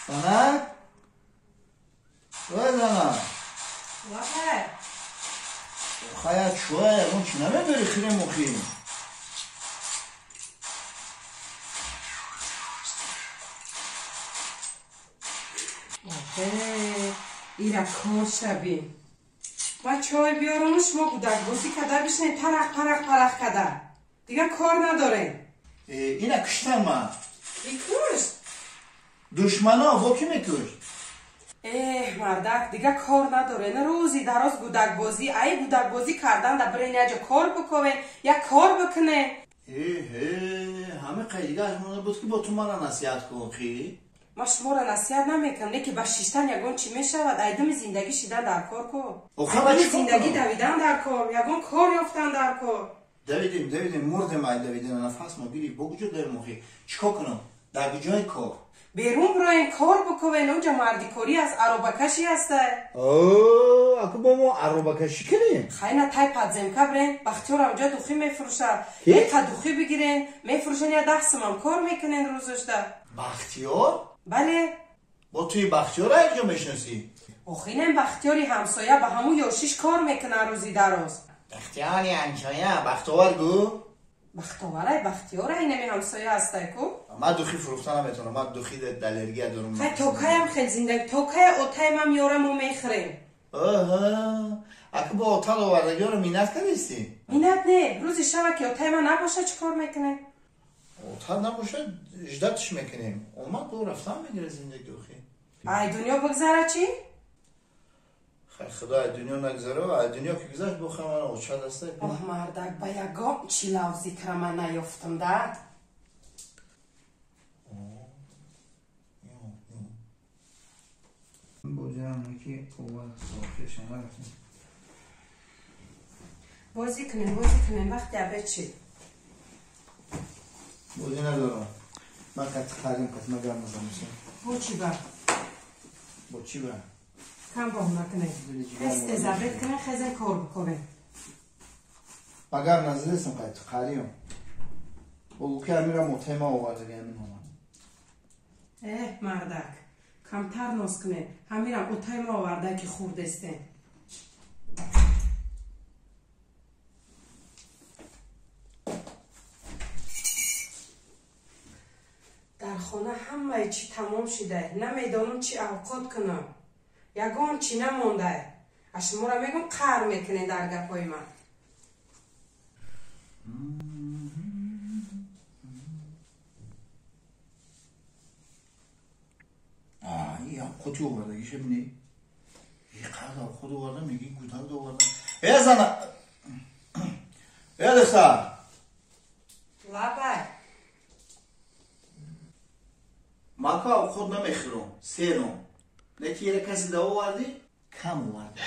Занак? Ой, занак. Лабай. Охая чӯя ягон чӣ намебери хирем охи? Охе, ира кор шаби. Ма чой биёрам, шумо гудакбозӣ када бишнед, тарақ парақ парақ када. Дигар кор надорем. Ина куштам ман. Ки кушт? Душмано, бо кӣ мекушт? Эҳ, мардак, дигар кор надорен. Рӯзи дароз гудакбозӣ, ай гудакбозӣ кардан да бирен як ҷо кор бикунен, як кор бикунен. Эҳе, ҳама қайдига аз мона буд ки бо ту мана насиҳат кун хи? Ма шуморо насиҳат намекунам, не ки ба шиштан ягон чӣ мешавад, айдами зиндагӣ шидан дар кор ку. Охир ма чӣ кор зиндагӣ кунам? Давидан дар кор, ягон кор ёфтан дар кор. Давидем, давидем, мурдем ай давидем, нафас мо гирифт, бо куҷо давем охи? Чӣ кор кунам? Дар куҷои кор? Берун бироен, кор бикунен, онҷа мардикорӣ аст, аробакашӣ ҳастай. О, аку бо мо аробакашӣ кунем? Хайна тай подземка бирен, Бахтиёр онҷа духӣ мефурӯшад. Ки? Яка духӣ бигирен, мефурӯшен, я 10 сумам кор мекунен рӯзашда. Бахтиёр? Бале. Бо туи Бахтиёра якҷо мешиносӣ? Охинем Бахтиёри ҳамсоя ба ҳамун ёшиш кор мекунад рӯзи дароз. Бахтиёри ҳамсоя, Бахтовар гӯ? Бахтоварай, Бахтиёрай, инами ҳамсоя ҳастай ку? Ман духӣ фурӯхта наметавонам, ман духӣ аллергия дорам. Хай то каям хел зиндагӣ, то кая отаи ман меёрам, мо мехӯрем. Оҳо, аку бо отал овардагиёро миннат кардистӣ? Миннат не, рӯзи шава ки отаи ман набошад, чӣ кор мекунем? Отал набошад, ждатш мекунем. Омад бо рафтан мегирад зиндагӣ охи. Ай дунё бигзара чӣ? Хай худо ай дунё нагзара, ай дунё ки гузашт бо хай мана оча даста. Оҳ мардак, ба ягон чӣ лавзи тара ман наёфтам да. Бозӣ кунем, бозӣ кунем, вақти обед шид. Бозӣ надорам. Ман қати қарим, қати ман гап назанам. Бо чӣ ба? Бо чӣ ба? Кам баҳона кунем. Тез обед кунем, хезен кор бикунем. Ман гап назадастам, қати қарим. Бо ки амирам отаи ман овардаги ҳамин омад. Эҳ, мардак, камтар ноз кунем. Ҳамирам отаи ма оварда ки хурдестем. Дар хона ҳамаи чӣ тамом шида, намедонам чӣ авқот кунам. Ягон чӣ намонда. А шуморо мегӯм, қаҳр мекунед дар гапҳои ман. Авқоти овардагиша бинӣ. Қад авқот овардам, мегӣ гудак овардам. Э зана, э духтар. Лабай. Ман ку авқот намехӯрам, серам. Леки яра касе да овардӣ, кам овардӣ.